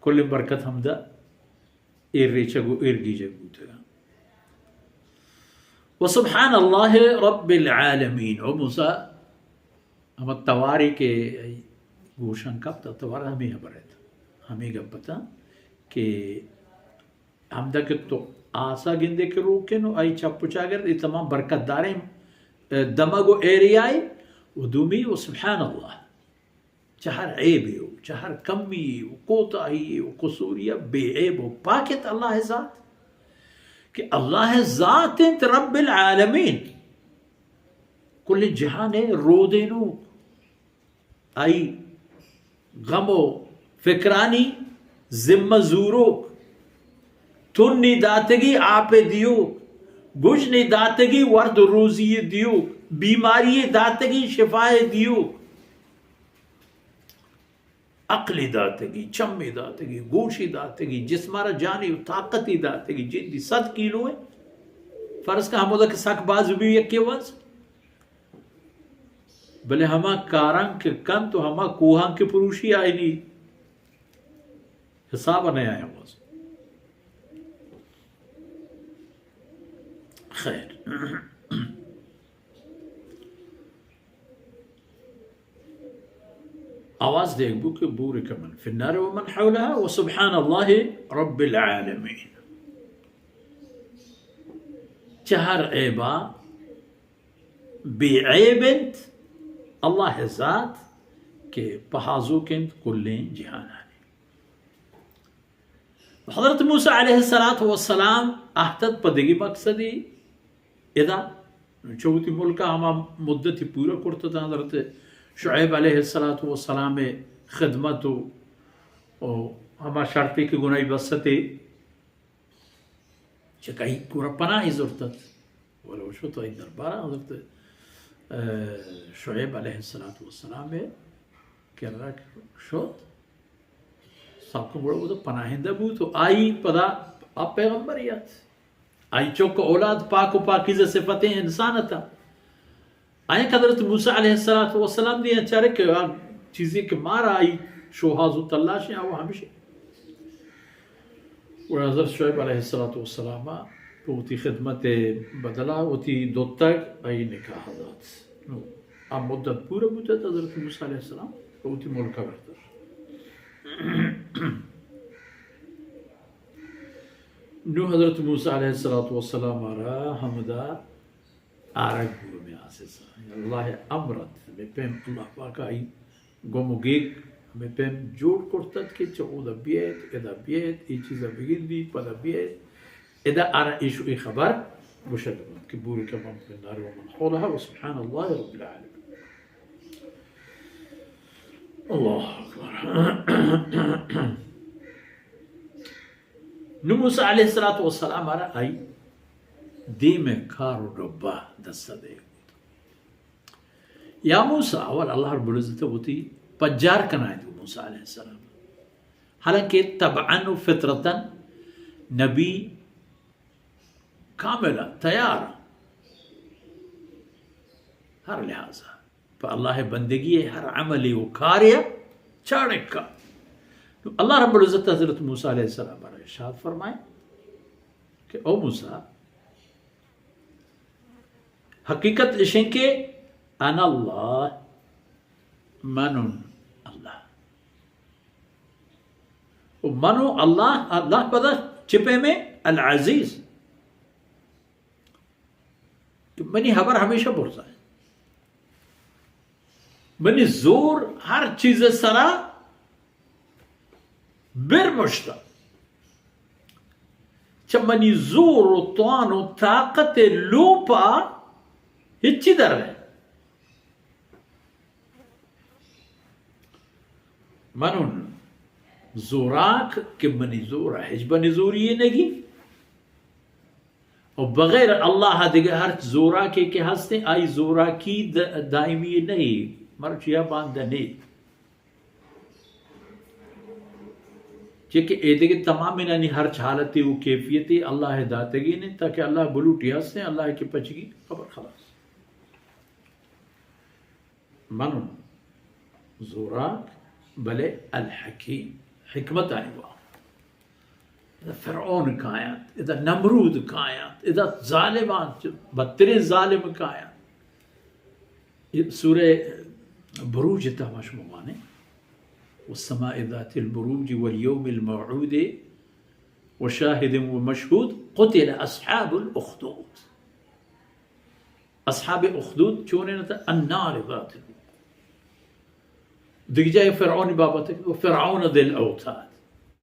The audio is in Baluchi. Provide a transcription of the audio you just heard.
کلیں برکت ہمدا ایر ریچگ و ایر گیجگ بوتگاں۔ و سبحان اللہ رب العالمین۔ او موسیٰ، ہما توارے کہ گوشاں کپت، توار ہمے ہبر ات، ہمے گپ اتاں کہ ہمدا کہ تو آسا گندے کہ روکن و آئی چپ و چاگرد، اے تمام برکت داریں، اے، دمگ و ایریائے۔ و دومی و سبحان اللہ، چہ ہر عیبے و چہ ہر کمی و کوتاہی و قصوری بے عیب و پاک انت اللہ ذات، کہ اللہ ذات انت رب العالمین، کل جہان رودینوک۔ آئی غم و فکرانی ذمہ زوروک، تنی داتگی آپ دیوک، گژنی داتگی ورد و روزی دیوک، بیماری داتگی شفا دیوک، عقلی داتگی، چمی داتگی، گوشی داتگی، جسمارا جانی و طاقتی داتگی، جندی صد کیلو ہے، فرض کا ہمودا کہ سک باز بھی یکی وز، بلے ہما کاراں کہ کنت و ہما کوہاں کہ پروشی آئینی حساب نہ آیا باز۔ خیر۔ آواز دیگ بو کہ بورک من فی النار و من حولها و سبحان اللہ رب العالمین۔ چہ ہر عیبا بے عیب انت اللہ ذات کہ پہازوک انت کلیں جہانانی۔ حضرت موسیٰ علیہ الصلوۃ والسلام اہتت پہ دگہ مقصدی ادا چہ وتی ملکا ہما مدتی پورا کرت ات حضرت شعیب علیہ الصلوۃ والسلام خدمت و، و ہما شرطی کہ گناہی بستے چہ کئی گورا پناہی زرتت، ولو شت آئی دربارا حضرت، اه، شعیب علیہ الصلوۃ والسلام کرا شت، ساکن گڑا وہ پناہندہ بوت و آئی پدا آ پیغمبر یات۔ آئی چک اولاد پاک و پاکیزہ صفتیں انسان تا۔ آئی حضرت موسیٰ علیہ الصلوۃ والسلام دی چارے کہ آ چیزی کہ مارا آئی شوہاز و تلاشیں آ وہ ہمیشہ۔ و حضرت شعیب علیہ الصلوۃ والسلام پہ وتی خدمت بدلا وتی دوتگ آئی نکاح دات۔ نو آ مدت پورا بوتت حضرت موسیٰ علیہ السلام پہ وتی ملکا برتر۔ نو حضرت موسیٰ علیہ الصلوۃ والسلام را ہمدا آرگ بو ہمے آسسا۔ اللہ امرت، ہمے پیم اللہ پاک آئی گم و گیگ ہمے پیم جوڑ کرتت کہ چہ اودا بیایت، ادا بیایت، اے چیزا بگندی، پدا بیایت، ادا آرا ایشو اے خبر گوشگ بنت کہ بورک من فی النار و من حولها و سبحان اللہ رب العالمین۔ اللہ اکبر۔ نو موسیٰ علیہ الصلوۃ والسلام را آئی دیم کار و ڈبہ دستا دے۔ یا موسیٰ، اول اللہ رب العزت وتی پجار کنائے تو موسیٰ علیہ السلام۔ حالانکہ طبعاً و فطرتاً نبی کاملاً تیار ہر لحاظا۔ پہ اللہ بندگی ہر عملی و کاری چاڑکا۔ تو اللہ رب العزت حضرت موسیٰ علیہ السلام را ارشاد فرمائے کہ او موسیٰ، حقیقت اشیں کہ انا اللہ، من اللہ۔ و من و اللہ، اللہ پدا چہ پیمیں؟ العزیز۔ کہ منی ہبر ہمیشہ برزا۔ منی زور ہر چیز سرا برمشتا۔ چہ منی زور و توان و طاقت لوپا ہچی در نہ۔ من اون زوراک کہ منی زورا ہچ بنی زوری نگی۔ و بغیر اللہ دگہ ہرچ زوراکے کہ ہستیں، آئی زوراکی د-، دائمی نہیں، مرچی یا باندہ نیت۔ چہ کہ اے دگہ تمامینانی ہرچ حالتے و کیفیتے اللہ داتگین انت، تاکہ اللہ بلوٹی ہستیں، اللہ کہ پچگی خبر خلاص۔ من زوراک، بلے الحکیم، حکمت آئی وا۔ ادا فرعون کایاں، ادا نمرود کایاں، ادا ظالمان، بدترین ظالم کایاں۔ اے سورہ بروج تہا ما شما وانیں، والسماء ذات البروج واليوم الموعود وشاهد ومشهود، قتل اصحاب الاخدود۔ اصحاب اخدود چونیں؟ النار ذات الوقود۔ دگہ جاہ فرعون بابت، وفرعون ذي الاوتاد۔